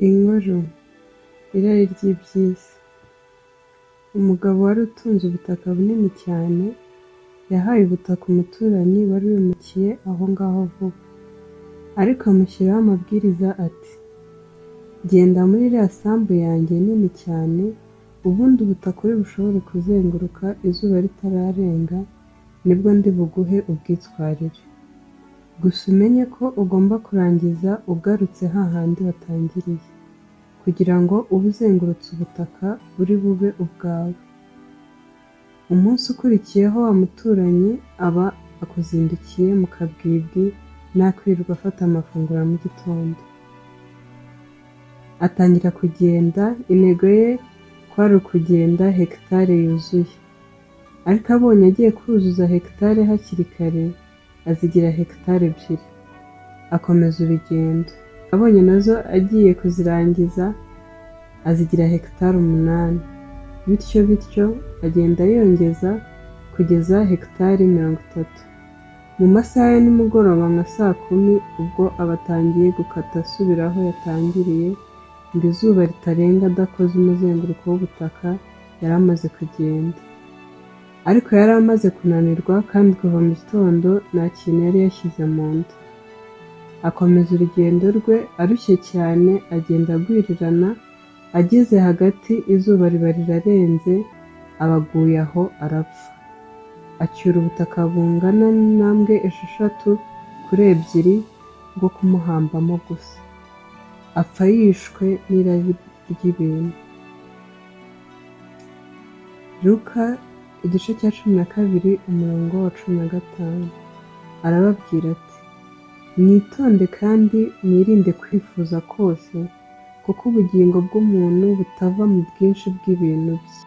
Inkuru: Irari ry'iby'isi. Umugabo wari utunze ubutaka bunini cyane, yahaye ubutaka umuturanyi wari wimukiye aho ngaho vuba, ariko amushyiraho amabwiriza ati: "Genda muri iriya sambu yanjye nini cyane, ubundi ubutaka uri bushobore kuzenguruka izuba ritararenga, nibwo ndi buguhe ubwitwarire. Gusa umenye ko ugomba kurangiza ugarutse hahandi watangiriye, kugira ngo ube uzengurutse ubutaka buri bube ubwawe." Umunsi ukurikiyeho wa muturanyi aba akuzindukiye mu kabwibwi nta kwirirwa afata amafunguro ya mu gitondo. Atangira kugenda, intego ye kwari ukugenda hegitari yuzuye, ariko abonye agiye kuzuza hegitari hakiri kare, azigira hegitari 2, akomeza urugendo. Abonye nazo agiye kuzirangiza, azigira hegitari 8, bityo bityo agenda yongeza kugeza hegitari 30. Mu masaha ya nimugoroba nka saa 10 ubwo aba atangiye gukata asubira aho yatangiriye, ngo izuba ritarenga adakoze umuzenguruko w'ubutaka yari amaze kugenda. Ariko yari amaze kunanirwa kandi kuva mu gitondo nta kintu yari yashyize mu nda. Akomeza urugendo rwe arushye cyane, agenda agwirirana, ageze hagati izuba riba rirarenze, aba aguye aho arapfa. Acyura ubutaka bungana n'intambwe 6 kuri 2 bwo kumuhambamo gusa. Apfa yishwe n'irari ry'ibintu. Luka igice cya 12 umurongo wa 15. Arababwira ati: "Mwitonde kandi mwirinde kwifuza kose, kuko ubugingo bw'umuntu butava mu bwinshi bw'ibintu bye."